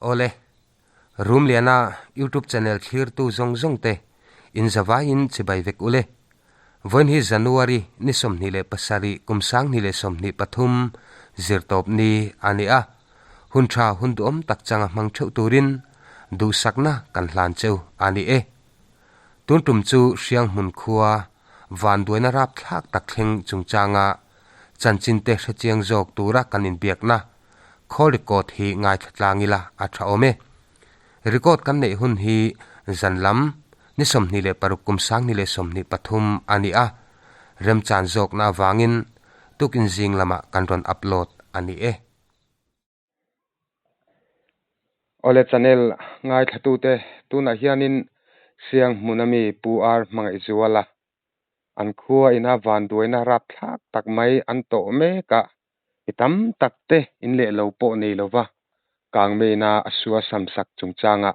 Awle, Rumliana YouTube channel thlirtu zawng zawng te in zavaiin chibai vek ule. Vawiin hi January ni 27 kum 2023 zirtawp ni a ni a, hun tha hun duhawm tak changa hmang theuh turin duhsakna kan hlan cheu a ni e. Tun tum chu Hrianghmun khua vanduaina rapthlak tak thleng chungchanga chanchin te hrechiang zawk tura kan inbiakna Call record hi ngaithla tlang ila a tha awm e. Record kan neih hun hi zan lam ni 26 kum 2023 a ni a, remchan zawkna avangin tukin zing lamah kan rawn upload a ni e. Awle channel ngaithlatute tunah hianin Sianghmun ami Pu Ar Hmangaihzuala an khua ina vanduaina rapthlak tak mai an tawh mek a, mi tam tak te in leh lo pawh nei lova kangmeina a sua samsak chungchanga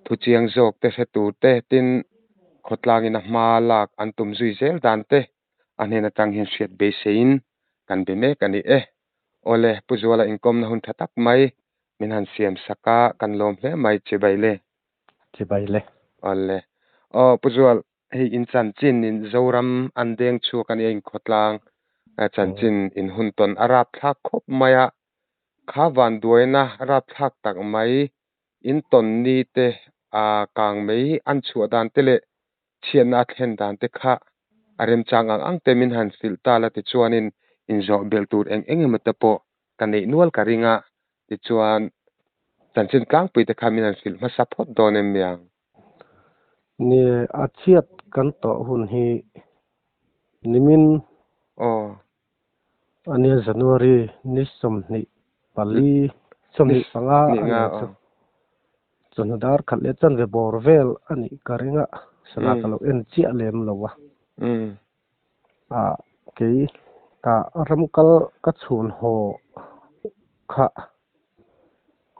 thu chiang zawk te hre tur te tin khawtlangin a hma lak an tum zui zel dan te a hnen atang hian hriat beiseiin kan be mek a ni e. Awle Pu Zuala inkawmna hun tha tak mai min han siam sak a kan lawm hle mai chibai le. Chibai le. Awle. Aw Pu Zual hei in chanchin in Zoram an deng chhuak a nia inkhawtlang chanchin in hun tawn a rapthlak khawp mai a, kha vanduaina rapthlak tak mai in tawn ni te a kang mai an chhuah dan te leh chhiatna a thlen dan te kha a remchang ang ang te min han hrilh ta la tichuanin inzawh belh tur eng eng emaw te pawh ka neih nual ka ring a, tichuan chanchin tlangpui te kha min han hrilh hmasa phawt dawn em niang. Ni a chhiat kan tawh hun hi nimin Aw. ania January ni 24 25 Ni nga ania aw. chu chawhnu dar khat leh chanve bawr vel a nih ka ring a, sana ka lo en chiah lem lo a. A kei ta ram kal ka chhun haw kha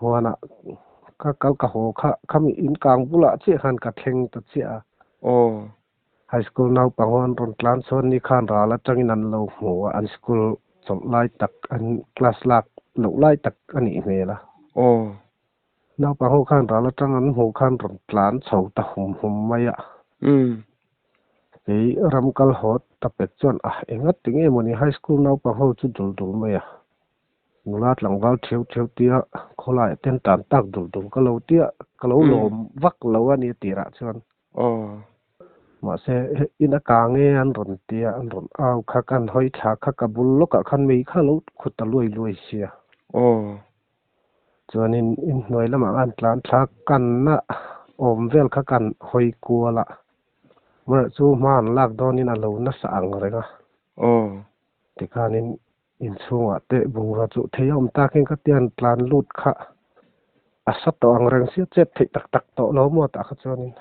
huanah ka kal ka haw kha khami in kang bulah chiah khan ka thleng ta chiah a. Aw. High school naupang ho an rawn tlan chuan ni khan ral atangin an lo hmu a, an school chawlh lai tak an class lak loh lai tak a nih hmel a. Aw. Naupang ho khan ral atang an hmuh khan rawn tlan chho ta hum hum mai a. Kei ram kal haw ta pek chuan a enga tinge mawni high school naupang ho chu dul dul mai a. Nula tlangval theu theu tia khawlaiah ten tan tak dul dul ka lo tia ka lo lawm vak lo a ni tirah chuan. Aw. Mahse in a kang e an rawn tia an rawn au kha kan hawi thla kha ka bul lawkah khan mei kha lo khut ta luai luai sia. Aw. Chuanin inhnuai lamah khan tlan thla kanna awm vel kha kan hawi kual a, amaherawhchu chu hma an lak dawnin a lo nasa ang reng a. Aw. Tikhanin inchhungah te bungrua chu thei a awm takin ka tian tlan lut kha a sa tawh ang reng sia chet theih tak tak tawh lo maw tah kha chuanin.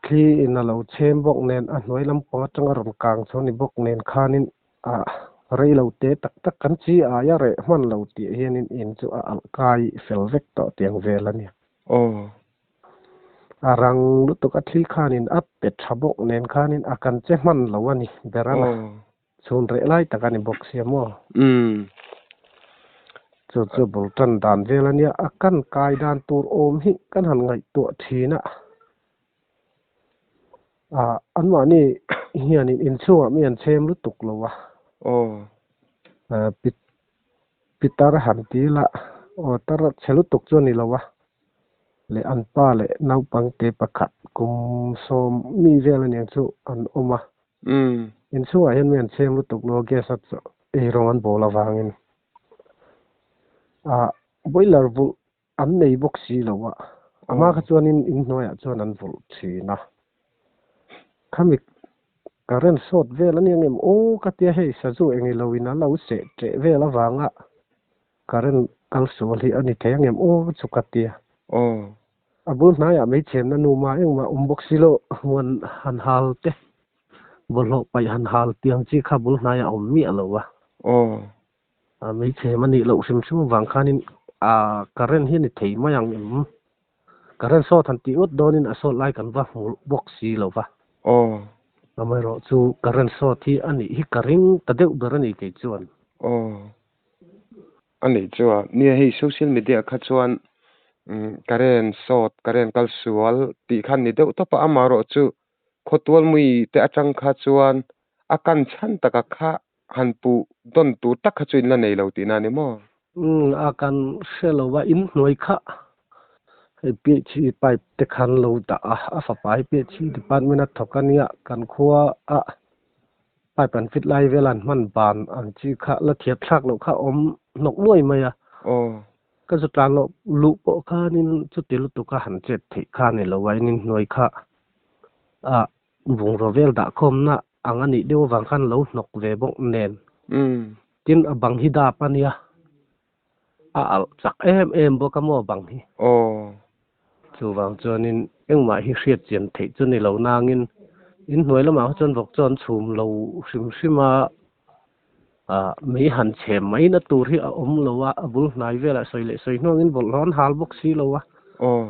Thli in a lo chhem bawk nen a hnuai lampang atanga rawn kang chho ni bawk nen khanin a rei lo te tak tak kan chi aia reh hman lo tih hianin in chu a alh kai fel vek tawh tiang vel a ni. Aw. A rang lutuk a thli khanin a pe tha bawk nen khanin a kan che hman lo a ni ber a la. Chhun reh lai tak a ni bawk sia maw? Chu chu bul tan dan vel a nia, a kan kai dan tur awm hi kan han ngaihtuah thin a. A anmahni hianin inchhungah mi an chhem lutuk lo a. Aw. Pitar han ti ila, aw tar chhe lutuk chu a ni lo a. Leh an pa leh naupangte pakhat kum sawm mi vel aniang chu an awm a. Inchhungah hian mi an chhem lutuk lo a, gas a eirawng an bawl avangin a boiler vulh an nei bawk si lo a, a hma kha chuanin inhnuaiah chuan an vulh thin a. Khami current short vel a nia ngem aw ka tia hei sazu eng ilo in a lo seh teh vel avanga current kal sual hi a ni thei angem aw chu ka tia. Aw. A bul hnaiah mai chhenna nu mah engmah awm bawk si lo, huan han hal te, bawlhhlawh paih han hal tiang chi kha bul hnaiah awm miah lo a. Aw. A mai chhem a nih loh hrim hrim avang khanin a current hi a ni thei mai ang em? Current sawt han tih ngawt dawnin a sawt lai kan va hmu bawk si lo va. Aw. Amaherawh chu current sawt hi a nih hi ka ring ta deuh ber a ni kei chuan. Aw. A nih chuan nia hei social media kha chuan current short current kal sual tih khan ni deuh tawp a amaherawh chu khawtual mui te atang kha chuan a kan chhan taka kha han puh dawn tur tak kha chu in la nei lo tihna a ni maw? Umm a kan hre lo a in hnuai kha hei PHE pipe te khan lo dah a a fapa hi PHE department a thawk a nia kan khua a pipe an fit lai vel an hman ban ang chi kha la thiat thlak loh kha awm hnawk nuai mai a. Aw. Ka zu tlan loh luh pawh khanin chuti lutuk a han chet theih kha a ni lo a, in inhnuai kha a bungraw vel dah khawmna ang a nih deuh avang khan lo hnawk ve bawk nen. Tin a bang hi dap a nia, a alh chak em em bawk a maw bang hi. Aw. Chuvang chuanin engmah hi hriat chian theih chu ni lo nangin inhnuai lamah kha chuan vawk chu an chhum lo hrim hrim a, ah mei han chhem mai na tur hi a awm lo a, a bul hnai velah sawi leh sawi hnuangin bawlhhlawh an hal bawk si lo a. Aw.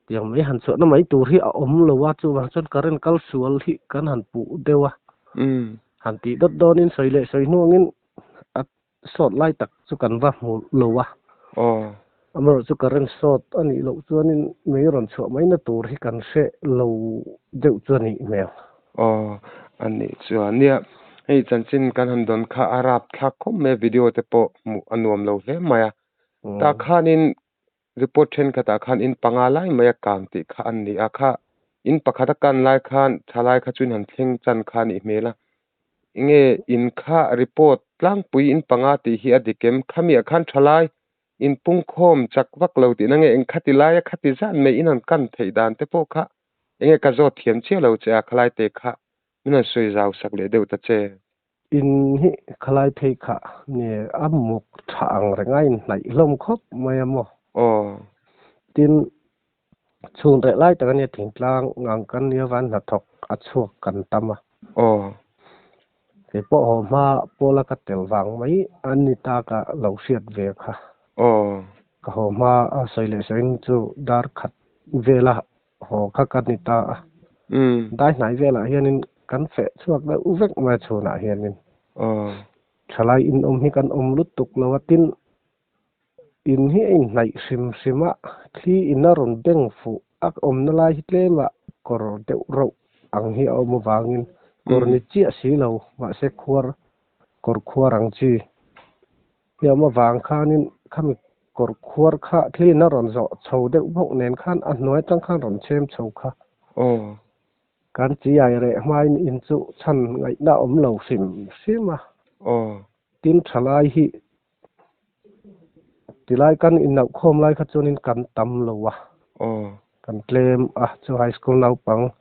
Tiang mei han chhuahna mai tur hi a awm lo a, chuvang chuan current kal sual hi kan han puh deuh a. Han tih dawt dawnin sawi leh sawi hnuangin a Sawt lai tak chu kan va hmu lo a. Aw. Amaherawh chu current sawt a nih loh chuanin mei rawn chhuah mai na tur hi kan hre lo deuh chu a nih hmel. Aw, a nih chuan nia hei chanchin kan han dawn kha a rap thlak khawp mai a, video te pawh hmuh a nuam lo hle mai a. Tah khanin report thenkhatah khan in panga lai mai a kang tih kha an ni a, kha in pakhat a kan lai khan thalai kha chu in han thleng chan kha a nih hmel a. Enge in kha report tlangpui in panga tih hi a dik em? Khamiah khan thalai in pungkhawm chak vak lo tihna nge eng khati laia khati zat mai in han kan theih dan te pawh kha enge ka zawt thiam chiah lo che a, khalai te kha min han sawi zau sak leh deuh ta che. In hi khalai phei kha nge a muk tha ang reng a inhnaih hlawm khawp mai a maw? Aw. Tin, chhung reh lai tak a nia thingtlang ngang kan nia van hnathawk a chhuak kan tam a. Aw. Kei pawh haw hma pawla ka tel vang mai a ni ta ka lo hriat ve kha. Aw. Ka haw hma a sawi leh sawiin chu dar khat vela haw kha ka ni ta a. Dai hnai velah hianin kan feh chhuak deuh vek mai a chhunah hianin. Aw. Thalai inawm hi kan awm lutuk lo a, tin in hi a inhnaih hrim hrim a, thli in a rawn beng fuh a awmna lai hi tlemah kawr deuh rauh ang hi a awm avangin kawr ni chiah si lo mahse khuar kawr khuar ang chi hi a awm avang khanin khami kawr khuar kha thli in a rawn zawh chho deuh bawk nen khan a hnuai atang khan rawn chhem chho kha. Aw. Kan chiai reh hmain in chu chhan ngaihna awm lo hrim hrim a. Aw. Tin thalai hi Tilai kan inauhkhawm lai kha chuanin kan tam lo a, kan tlem a, chu high school naupang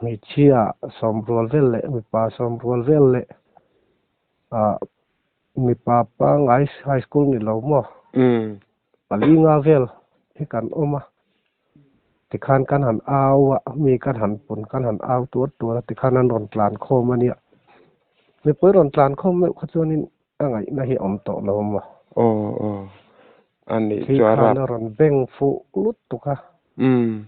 hmeichhia sawmrual vel leh mipa sawmrual vel leh ah mipa pangngai high school ni lo maw pali nga vel hi kan awm a, tikhan kan han au a, mi kan han pun kan han au tuar tuar a tikhan an rawn tlan khawm a nia, mipui rawn tlan khawm meuh kha chuanin A ngaihna hi awm tawh lo maw? Aw aw a nih Thli chu a khan rap. a rawn beng fuh lutuk a. Umm.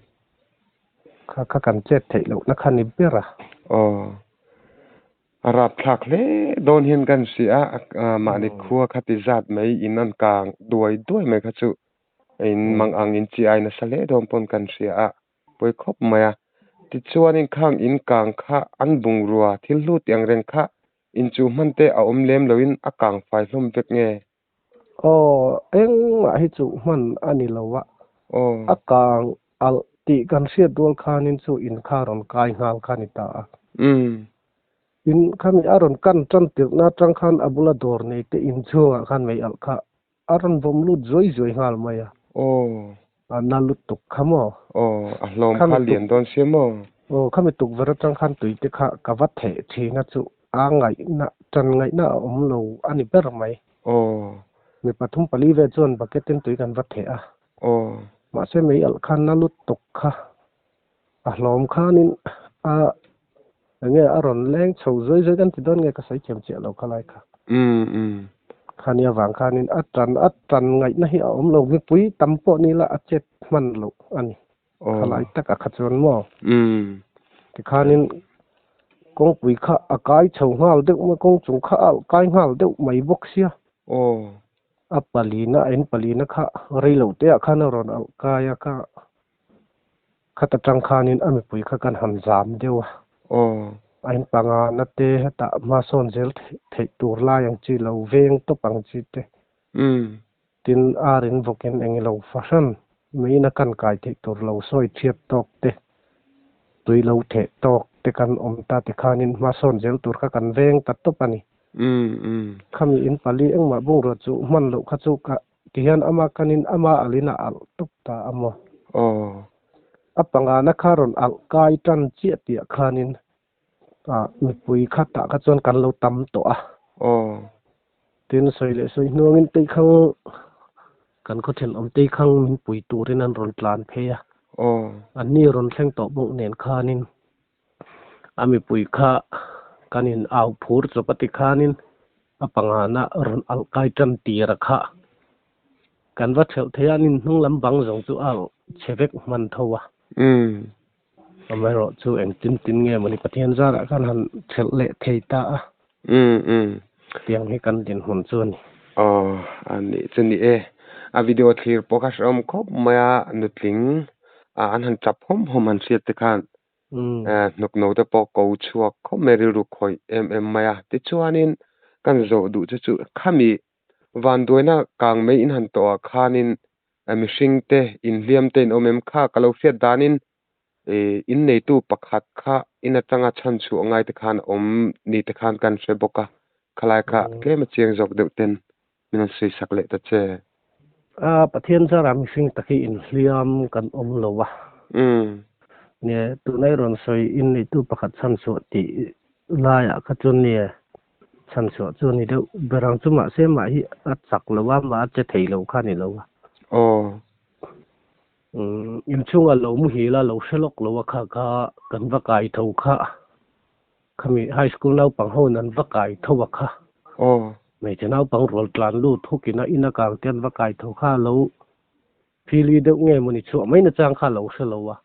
Kha kha kan chet theih lohna kha ni ber a. Aw. A rap thlak hle dawn hian kan hria a, mahni khua kha ti zat mai in an kang duai duai mai kha chu in mang ang in chi ai nasa hle dawn pawn kan hria a, pawi khawp mai a. Tichuanin khang in kang kha an bungrua thil hlu tih ang reng kha Inchuh hman te a awm lem loin a kang fai hlawm vek nge? Aw, engmah hi chuh hman a ni lo a. Aw. A kang alh tih kan hriat rual khanin chu in kha rawn kai nghal kha ni ta a. Umm. In khami a rawn kan tan tirhna atang khan a bula dawr nei te in chhungah khan mei alh kha a rawn vawm lut zuai zuai nghal mai a. Aw. A na lutuk kha maw? Aw, a hlawm kha lian dawn sia maw? Aw, khami tukverh atang khan tui te kha ka va theh thin a chu a ngaihna, tan ngaihna a awm lo a ni ber mai. Aw. Mi pathum pali vel chuan bucket in tui kan va theh a. Aw. Mahse mei alh khan na lutuk kha a hlawm khanin a enge a rawn leng chho zuai zuai kan ti dawn nge ka sawi thiam chiah lo kha lai kha. Umm umm. Khani avang khanin a tan a tan ngaihna hi a awm lo mipui tam pawh ni la a chet hman loh a ni. Aw. Khalai taka kha chuan maw? Umm. Tikhanin kawngpui kha a kai chho nghal deuh mai, kawng chung kha a kai nghal deuh mai bawk sia. Aw. A palina in palina kha reilo te ah khan a rawn alh kai a kha khata tang khanin a mipui kha kan han zam deuh a. A in panga na te hetah hma sawn zel theih tur lai ang chi lo veng tawp ang chi te. Tin ar in vawkin eng ilo fahran meiin a kan kai theih tur lo sawi chhiat tawk te, tui lo theh tawk te kan awm ta ti khanin hma sawn zel tur kha kan veng ta tawp a ni. Khami in pali engmah bungrua chu hman loh kha chu ka ti hian ama kanin ama alin a alh tawp ta a maw? A pangana kha rawn alh kai tan chiah tih ah khanin mipui kha tah kha chuan kan lo tam tawh a. Tin sawi leh sawi hnuangin teikhang kan khaw thenawm teikhang min pui turin an rawn tlan phei a. Anni rawn thleng tawh bawk nen khanin a mipui kha kan in au phur chawp a ti khanin a pangana rawn alh kai tan tir a kha. Kan va thelh thei a, an inhnung lam bang zawng chu a chhe vek hman tho a. Amaherawh chu engtin tin nge mawni Pathian zarah khan han thelh leh thei ta a. Tiang hi kan dinhmun chu a ni. Aw, a nih chu ni e. A video thlir pawh kha hrehawm khawp mai a, nutling an han tap hawm hawm han hriat te khan hnuk no te pawh ko chhuak khawp mai rilru khawih em em mai a. Tichuanin kan zawh duh chu chu khami vanduaina kang mai in han tawh ah khanin mihring te inhliam te in awm em kha ka lo hriat danin in neitu pakhat kha in atanga chhan chhuah ngai te khan awm ni te khan kan hre bawk a, khalai kha tlem a chiang zawk deuh ten min han sawi sak leh ta che. A Pathian zara mihring tak hi inhliam kan awm lo a. Nge tunai rawn sawi in neitu pakhat chhan chhuah tih laiah kha chuan nge Chhan chhuah chu a ni deuh ber ang chu mahse mah hi a chak lo a, mah a che thei lo kha a ni lo a. Umm inchhungah lo muhil a, lo hre lawk lo a kha kha kan va kai tho kha. Khami high school naupang ho in an va kai tho a kha. Hmeichhe naupang rual tlan lut hukin a in a kang te an va kai tho kha a lo Phili deuh nge mawni chhuah mai na chang kha lo hre lo a.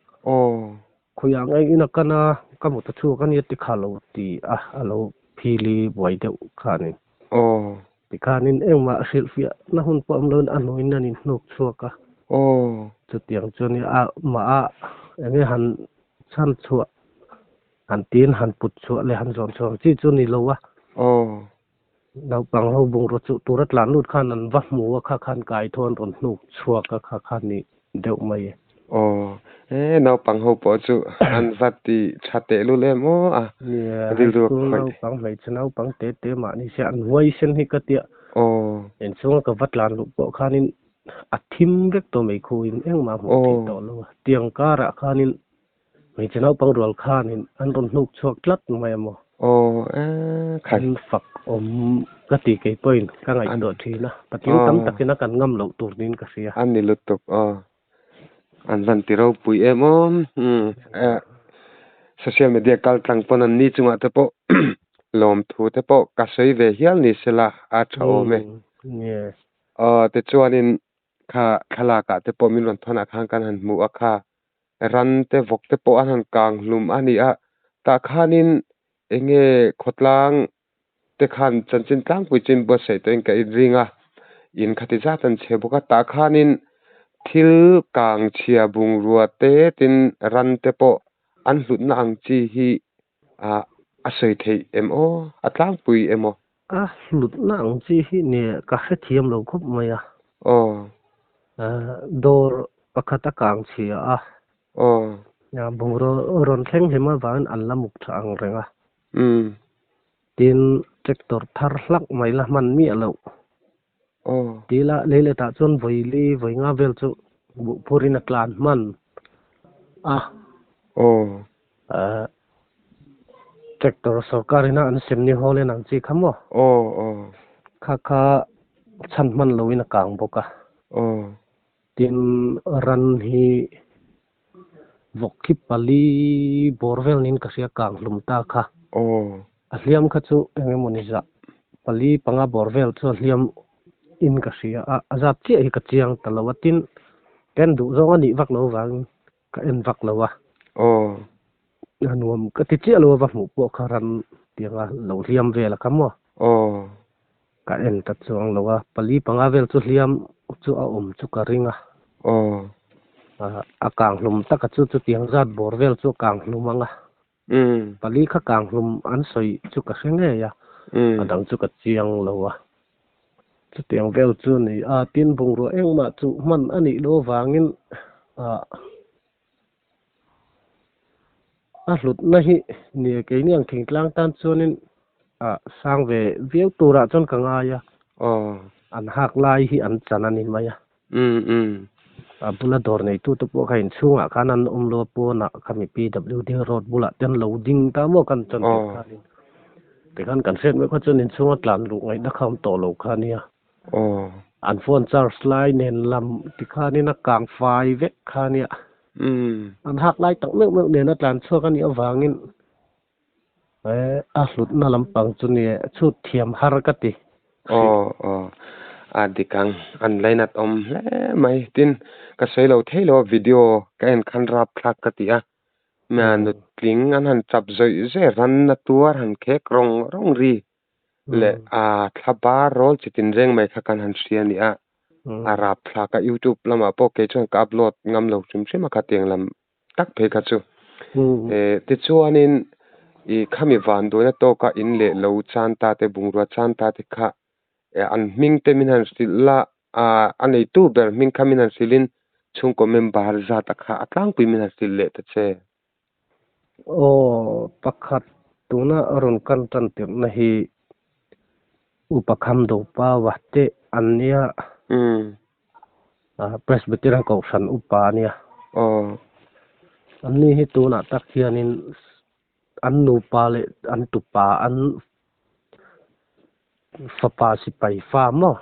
Khawiah nge in a kan a, ka mut a chhuak a nia ti kha lo ti a, a lo phili buai deuh kha a ni. Ti khanin engmah hrilhfiah na hun pawh awm loin a hnuaiin an inhnuk chhuak a. Chutiang chuan a mah a enge han chhan chhuah, han tin han put chhuah leh han zawn chhuah ang chi chu ni lo a. Naupang ho bungraw chuh tura tlan lut khan an va hmu a, kha khan kai thaw an rawn hnuk chhuak a, kha khan ni deuh mai e. Aw, he naupang ho pawh chu an va ti tha teh lul em aw a, Nia, high rilru a school khawih. naupang, hmeichhe naupang te te mah ni se an huaisen hi ka tia. Aw. Inchhunga ka va tlan luh pawh khanin a thim vek tawh mai khuin engmah hmuh theih tawh lo a, tiang karah khanin Hmeichhe naupang rual khanin an rawn hnuk chhuak tlat mai a maw? Aw e khai. An fak awm ka ti kei pawhin ka ngaihtuah thin a, patling tam takin a kan ngam loh tur niin ka hria. A ni lutuk aw. An van ti ropui em aw. Social media kal tlang pawn an ni chungah te pawh lawmthu te pawh ka sawi ve hial ni sela a tha awm e. Aw tichuanin kha thlalakah te pawh min rawn thawnah khan kan han hmu a kha. Ran te vawk te pawh an han kang hlum a ni a, tah khanin eng nge khawtlang te khan chanchin tlangpui chu in buatsaih tawhin ka inring a, in khati zat an chhe bawk a, tah khanin thil kang chhia bungrua te tin ran te pawh an hlutna ang chi hi ah a sawi theih em aw, a tlangpui em aw? A hlutna ang chi hi nge ka hrethiam lo khawp mai a. Aw. Dawr pakhat a kang chhia a. Aw. Bungraw rawn thleng hlim avangin an la muk tha ang reng a. Tin, tractor thar hlak mai la hman miah loh. Aw. Tila lei letah chuan vawi li vawi nga vel chu buh phurin a tlan hman a. Aw. Tractor sorkar ina an sem ni hawl en ang chi kha maw? Aw aw. Kha kha chhan hman loin a kang bawk a. Aw. Tin ran hi vawk khi pali bawr vel niin ka hria kang hlum ta kha. Aw. A hliam kha chu eng emawni zah pali panga bawr vel chu a hliam in ka hria a, a zat chiah hi ka chiang ta lo a. Tin ka en duh zawng a nih vak lo vangin Ka en vak lo a. Aw. A nuam ka ti chiah lo a va hmuh pawh kha ran tianga lo hliam vel a kha maw. Aw. Ka en ta chuang lo a, pali panga vel chu hliam chu a awm chu ka ring a. Aw. A kang hlum taka chu chutiang zat bawr vel chu a kang hlum ang a. Pali kha kang hlum an sawi chu ka hre ngei a, a dang chu ka chiang lo a. Chutiang vel chu a ni a, tin bungrua engmah chu hman a nih loh avangin a hlutna hi nia keini ang thingtlang tan chuanin sang ve viau turah chuan ka ngai a, an hak lai hi an chan a ni mai a. A bula dawr neitute pawh kha inchhungah khan an awm lo a, pawnah khami PWD road bulah te an lo ding ta maw kan chuan tih khanin tikhan kan hriat mai kha chuan inchhunga tlan luh ngaihna kha awm tawh lo kha a nia. An phone charge lai nen lam tikhanin a kang fai vek kha a nia. An hak lai tak meuh meuh nena tlan chhuak a nih avangin a hlutna lampang chu nia chhut thiam har ka ti. Aw aw a dik ang an lainat awm hle mai tin ka sawi lo thei lo a video ka en khan rapthlak ka ti a nutling an han chap zawih zawih ran na tuar han khek rawng rawng ri leh a thla bar rawl chi tin reng mai kha kan han hria a ni a a rapthlak a youtube lamah pawh kei chuan ka upload ngam lo hrim hrim a khatiang lam tak phei kha chu. Tichuanin i khami vanduaina tawka in leh lo chan ta te bungrua chan ta te kha an hming te min han hrilh la a neitu ber hming kha min han hrilhin chhungkaw member zat a kha a tlangpui min han hrilh leh ta che. Aw, pakhat tuna a rawn kan tan tirhna hi Upa Khamdopa Wahte an nia. Presbyterian Kohhran upa a nia. Anni hi tunah tak hianin an nupa leh an tupa an fapa sipai fa maw?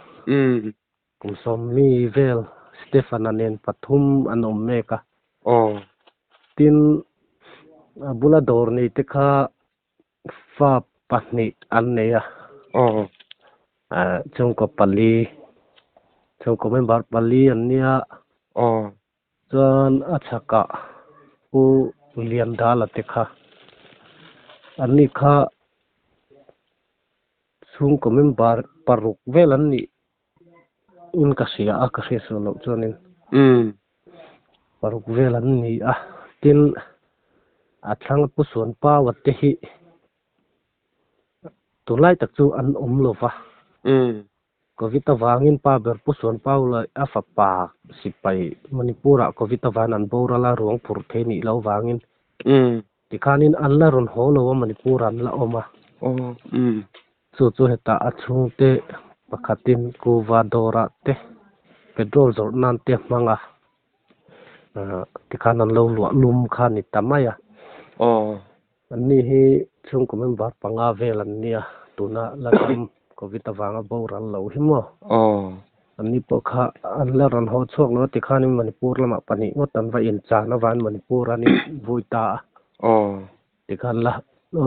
Kum sawmmi vel Stefan-a nen pathum an awm mek a. Tin, a bula dawr neite kha Fa pahnih an nei a. Chhungkaw pali, chhungkaw member pali an nia. Chuan a chhakah Pu Liandala te kha an ni kha chhungkaw member paruk vel an nih in ka hria a, ka hriat sual loh chuanin paruk vel an ni a, tin a thlang Pu Suanpaua te hi tunlai tak chu an awm lo va, Covid avangin pa ber Pu Suanpaula a fapa sipai Manipur-ah Covid avangin an boral a, ruang phur thei nih loh avangin tikhanin an la rawn haw lo a, Manipur-ah an la awm a. Chu chu hetah a chhungte pakhatin kuva dawrah te petrol zawrh nan te a hmang a, tikhan an lo luah lum kha a ni ta mai a. Anni hi chhungkaw member panga vel an nia, tuna la dam Covid avanga boral lo hi maw? Anni pawh kha an la rawn haw chhuak lo a, tikhanin Manipur lamah pahnih ngawt an va inchan avangin Manipur an invui ta a. Tikhan la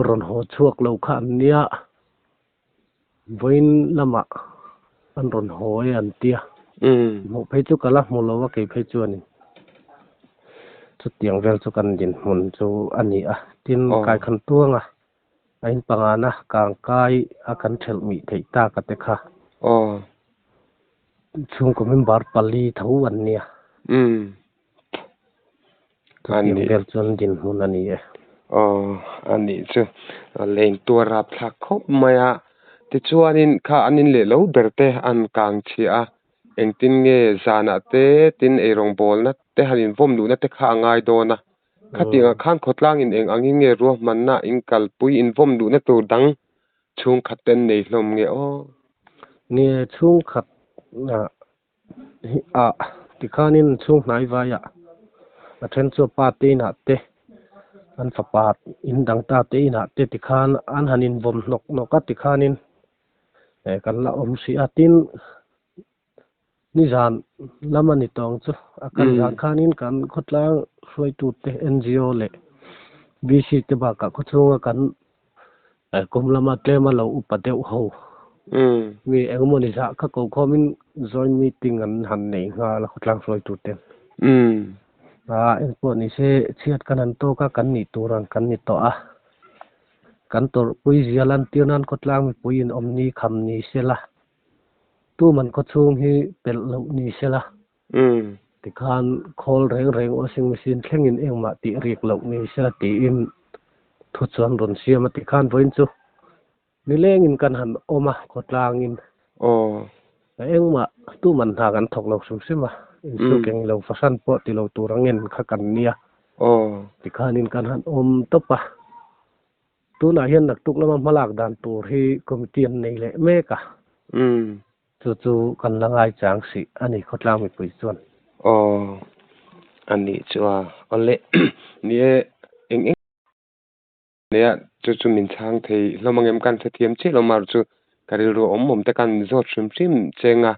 rawn haw chhuak lo kha an nia, vawiin lamah an rawn haw e an tia. Hmuh phei chu ka la hmu lo a kei phei chuanin chutiang vel chu kan dinhmun chu a ni a. Tin, kaikhan tuanga a in pangana kangkai a kan thelh mih theih tak a te kha. Chhungkaw member pali tho an nia. Chutiang vel chuan dinhmun a ni e. Aw, a nih chu. Leng tuar rapthlak khawp mai a. Tichuanin kha an in leh lo ber te an kang chhiah a, engtin nge zanah te tin eirawngbawlna te han invawm luhna te kha a ngai dawn a. Khatiangah khan khawtlangin eng angin nge ruahmanna in kalpui invawm luhna tur dang chhungkhat te an nei hlawm nge aw? Nge chhungkhat Ah tikhanin chhung hnai vaiah a then chu a pa te inah te an fapa in dang ta te inah te tikhan an han invawm hnawk hnawk a tikhanin eh kan la awm hrih a tin nizan lam a ni tawng chu a kal zan khanin kan khawtlang hruaitute N_G_O leh B_C te bakah khawchhunga kan Kum lama tlema lo upa deuh ho. Mi engemaw ni zah kha ko khawmin joint meeting an han nei nghal a khawtlang hruai tur ten. Engpawh ni se chhiat kan han tawk a kan nih tur ang kan ni tawh a. Kan tawrhpui zia lantir nan khawtlang mipui in awm ni kham ni se la. Tuman khawchhung hi pelh loh ni sela. Tikhan khawl reng reng washing machine thlengin engmah tih rik loh ni sela tiin thu chuan rawn siam a. Tikhan vawiin chu nilengin kan han awm a khawtlangin. Engmah tuman hna kan thawk lo hrim hrim a, insuk eng lo fahran pawh ti lo tur a ngen kha kan nia. Tikhanin kan han awm tawp a. Tunah hian naktuk lama hmalak dan tur hi committee an nei leh mek a. Chu chu kan la ngai chang hrih a ni khawtlang mipui chuan. Aw, a nih chu a. Awle, ni e, eng eng nia chu chu min chhang thei hlawm ang em kan hrethiam chiah lo mar chu ka rilru awm awm te kan zawt hrim hrim cheng a.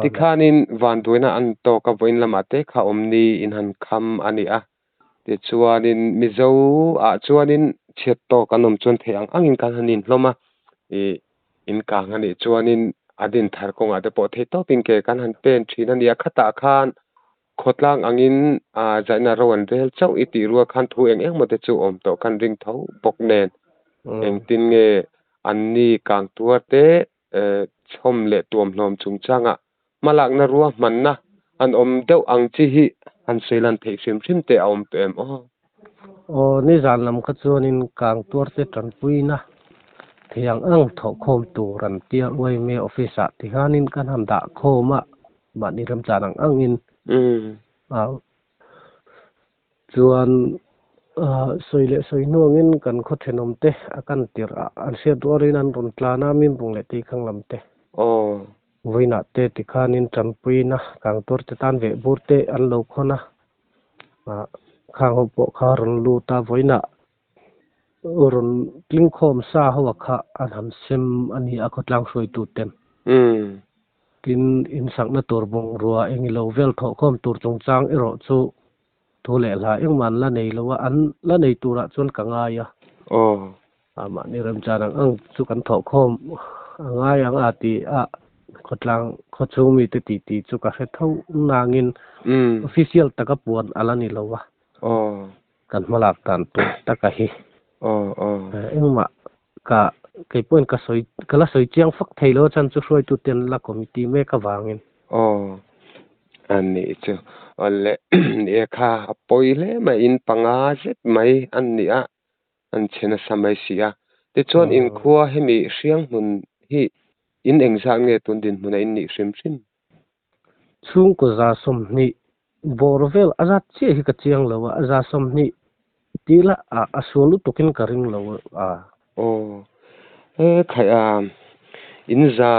Tikhanin vanduaina an tawk a vawiin lamah te kha awm ni in han kham a ni a. Tichuanin Mizo ah chuanin chhiat tawk an awm chuan theih ang angin kan han inhlawm a, ih in kang a nih chuanin a din thar kawngah te pawh thei tawpin ke kan han pen thin a nia. Khatah khan khawtlang angin ah zaihna ro an rel chauh i tih rual khan thu eng eng maw te chu awm tawh khan ring tho bawk nen engtin nge anni kang tuar te chhawm leh tuamhlawm chungchangah hmalakna ruahmanna an awm deuh ang chi hi han sawi lan theih hrim hrim te a awm tawh em aw? Aw, nizan lam kha chuanin kang tuarte tanpuina thei ang ang thawhkhawm tur an tia uaime office ah tihianin kan han dah khawm a, mahni remchan ang angin Chuan sawi leh sawi hnuangin kan khaw thenawmte a kan tirh a, an hriat rualin an rawn tlan a, Mimbung leh Teikhang lam te. Vawiinah te tikhanin Tanpuina Kangtuarte tan veh bur te an lo khawn a, khang ho pawh kha rawn lut a, vawiinah rawn tlingkhawm sa ho a kha an han sem a ni a khawtlang hruaitu ten. Tin, insakna tur bungrua engilo vel thawhkhawm tur chungchang erawh chu thu leh hla engmah an la nei lo a, an la nei turah chuan ka ngai a. Mahni remchan ang ang chu kan thawhkhawm a ngai ang a ti a, khawtlang khawchhung mite titi chu ka hre tho nangin official taka puan a la ni lo a. Kan hmalak dan tur taka hi engmah ka kei pawhin ka sawi ka la sawi chiang fak thei lo a chhan chu hruaitu ten la committee mek avangin. Aw a nih chu awle ni e kha a pawi hle mai in panga zet mai an ni a an chhe nasa mai si a tichuan inkhua hemi hriang hmun hi in engzat nge tun dinhmun a in nih hrim hrim. Chhungkaw 20 bawr vel a zat chiah hi ka chiang lo a, a 20 tih lah a sual lutukin ka ring lo a. Aw, he khaih a, in za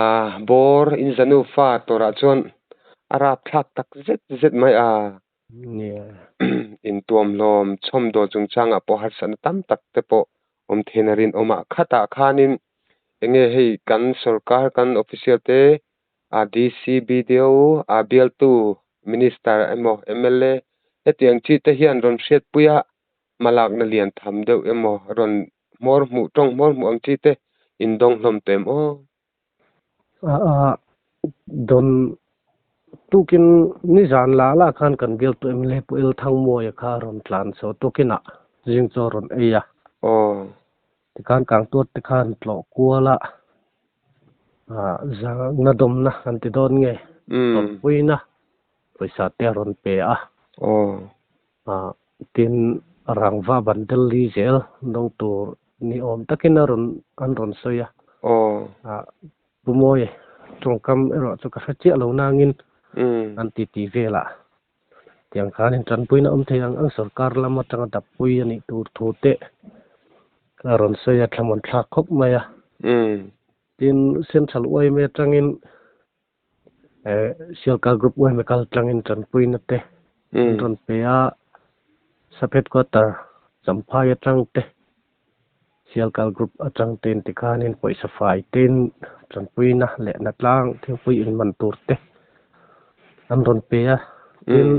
bawr, in za nufa tawrah chuan a rapthlak tak zet zet mai a. Intuamhlawm chhawmdawl chungchangah pawh harsatna tam tak te pawh awm theihna rinawm a. Khatah khanin enge hei kan sorkar kan official te a DC, BDO, a bialtu Minister emaw mla hetiang chi te hian rawn hriatpui a hmalakna lian tham deuh emaw rawn hmawr hmuh tawng hmawr hmuh ang chi te indawng hlawm tawh em aw? Don tukin nizan la la khan kan bialtu mla Pu El Thangmuaia kha rawn tlan chho tukinah zing chaw rawn ei a. Tikhan kangtuat te khan tlawh kual a, zangna dawmna kan ti dawn nge tawrhpuina pawisa te a rawn pe a. Tin, rangva ban tel li zel dawng tur ni awm takin a rawn an rawn sawi a. Pu Mawi tawngkam erawh chu ka hre chiah lo nangin an titi velah tiang khanin tanpuina awm thei ang ang sorkar lam atanga dappui a nih tur thu te a rawn sawi a thlamuan thlak khawp mai a. Tin, Central yma atangin Sialkar Group yma kal tlangin tanpuina te an rawn pe a, Sub Headquarter Champhai atang te Sialkar Group atang tein tikhanin pawisa fai tein tanpuina leh hnatlang thingpui inman tur te an rawn pe a. Tin,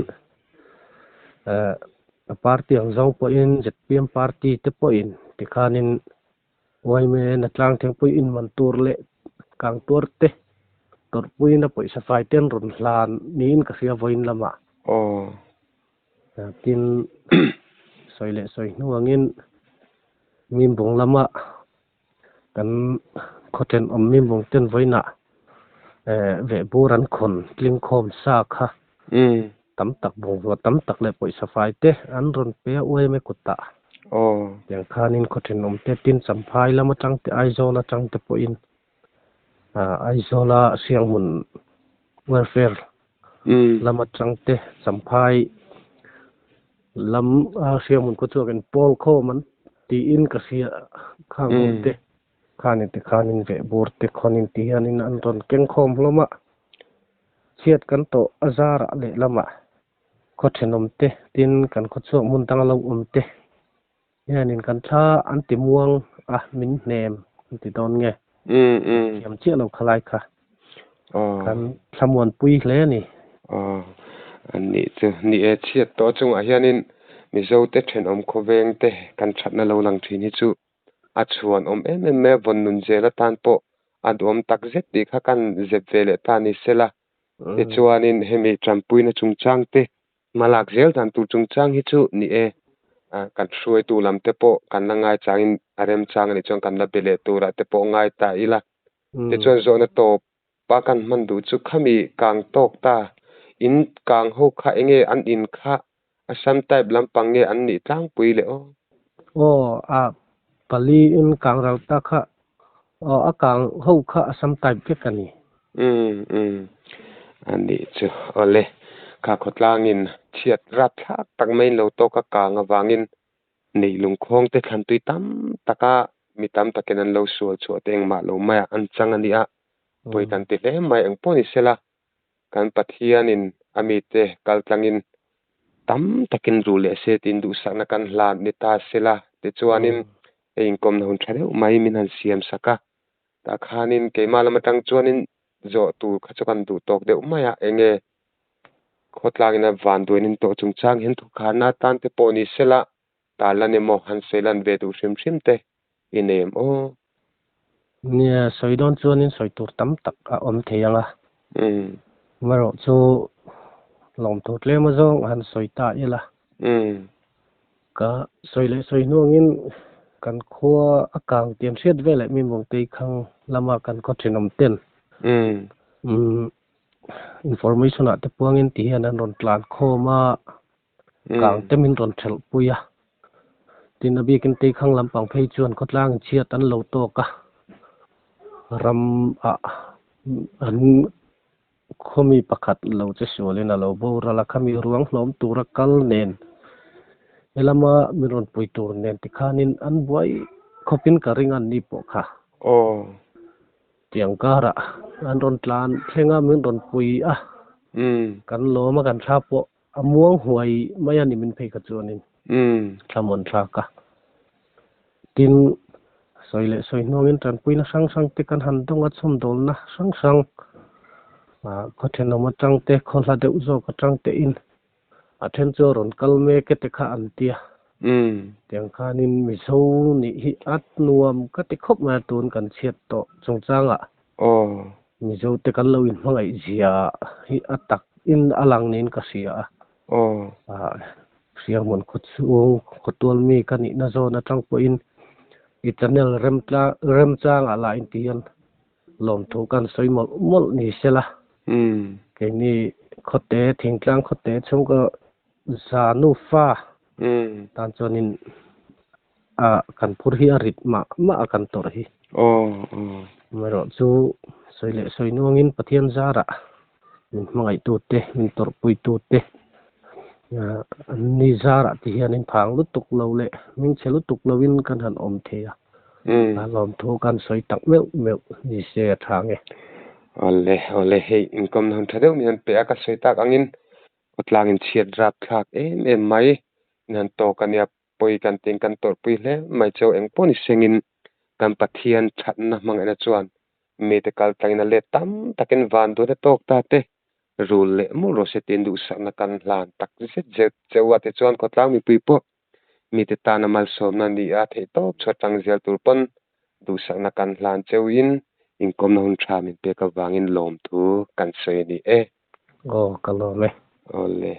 a party ang zawng pawhin zpm party te pawhin tikhanin Uaime hnatlang thingpui inman tur leh kang tuar te tawrhpuina pawisa fai te an rawn hlan niin ka hria vawiin lamah. Tin, sawi leh sawi hnuangin Mimbung lama kan khaw thenawm Mimbung ten vawiinah Vehbur an khawn tling khawm sa kha tam tak bungrua tam tak leh pawisa fai te an rawn pe a uaim e kutah. Tiang khanin khaw thenawm te tin Champhai lam atang te Aizawl atang te pawhin Aizawla Sianghmun Welfare lam atang te Champhai lam Sianghmun khawchhuak in pawl khawm an tiin ka hria khang ho te. Khanin ti khanin vehbur te khawnin ti hianin an rawn keng khawm hlawm a, chhiat kan tawh a zarah lehlamah khaw thenawm te tin kan khaw chhuak hmun dang lo awm te hianin kan thla an ti muang a, min hnem an ti dawn nge? Thiam chiah lo khalai kha kan thlamuanpui hle a ni. Aw, an nih chu. Ni e, chhiat tawh chungah hianin Mizote thenawm khawveng te kan thatna lo lang thin hi chu A chhuan awm em em mai a, vawn nun zel atan pawh a duhawm tak zet tih kha kan zep ve leh ta ni sela. Tichuanin hemi tanpuina chungchang te, hmalak zel dan tur chungchang hi chu ni e, kan hruaitu lam te pawh kan la ngaichangin a remchang a nih chuan kan la be leh turah te pawh ngai ta ila. Tichuan zawhna tawp pa kan hman duh chu khami kang tawk ta, in kang ho kha enge an in kha Assam type lampang nge an nih tlangpui le aw? Aw, a pali in kang ral ta kha, aw a kang ho kha Assam type vek a ni. Umm umm, a nih chu. Awle, kha khawtlangin chhiat rapthlak tak maiin lo tawk a kang avangin neih lungkhawng te thlantui tam taka mi tam takin an lo sual chhuah te engmah lo maiah an chang a nia, pawi kan ti hle mai engpawh ni sela. Kan Pathianin a mite kal tlangin tam takin ru leh se tiin duhsakna kan hlan ni ta sela tichuanin hei inkawmna hun tha deuh mai min han siam sak a. Tah khanin keimah lam atang chuanin zawh tur kha chu kan duh tawk deuh mai a, enge khawtlangin a vanduainin tawh chungchang hian thukharna atan te pawh ni sela tarlan emaw han sawi lan ve duh hrim hrim te i nei em aw? Nia, sawi dawn chuanin sawi tur tam tak a awm thei ang a. Amaherawh chu lawmthu tlem azawng han sawi ta ila. Ka sawi leh sawi hnuangin kan khua a kang tian hriat ve leh mi Mawngtei khang lama kan khaw thenawm ten information ah te puangin ti hian an rawn tlan khawm a. Kang te min rawn thelh pui a, tin a bikin Teikhang lampang phei chuan khawtlang in chhiat an lo tawk a, ram ah an khawmi pakhat lo che sualin a lo boral a, khami ruang hlawm tura kal nen helama min rawn pui tur nen tikhanin an buai khawpin ka ring a an ni pawh kha. Tiang karah an rawn tlan thleng a min rawn pui a, kan lawm a kan thla pawh A muang huai mai a ni min phei kha chuanin thlamuan thlak a. Tin, sawi leh sawi hnuangin tanpuina hrang hrang te kan han dawng a, chhawmdawlna hrang hrang khaw thenawm atang te, khaw hla deuh zawk atang tein a then chu a rawn kal mek e te kha an ti a. Tiang khanin Mizo nih hi a nuam ka ti khawp mai a, tun kan chhiat tawh chungchangah Mizo te kan lo inhmangaih zia hi a tak in a lang niin ka hria a. Hrianghmun khaw chhung khaw tual mi ka nihna zawn atang pawhin i channel remchangah lah inti hian lawmthu kan sawi mawlh mawlh ni sela. Keini khawte thingtlang khawte chhungkaw za nufa tan chuanin A kan phur hi a rit mah mah a kan tawrh hi. Amaherawh chu sawi leh sawi nuangin Pathian zarah min hmangaihtute, min tawrhpuitute an ni zarah ti hianin phang lutuk lo leh hmingchhe lutuk loin kan han awm thei a. A lawmthu kan sawi tak meuh meuh ni se a tha nge. Awle, awle, hei inkawmna hun tha deuh min han pe a, ka sawi tak angin khawtlangin chhiat rapthlak em em mai min han tawk a nia. Pawi kan tin kan tawrhpui hle mai cheu eng pawh ni sengin kan Pathian thatna hmangaihna chuan mite kal tlangin a let tam takin van duhna tawk ta te rul leh mawlh rawh se tiin duhsakna kan hlan tak zet zet cheu a tichuan khawtlang mipui pawh mite tana malsawmna ni a theih tawp chu atang zel tur pawn duhsakna kan hlan cheuin inkawmna hun tha min pek avangin lawmthu kan sawi a ni e. Aw ka lawm e. Awle.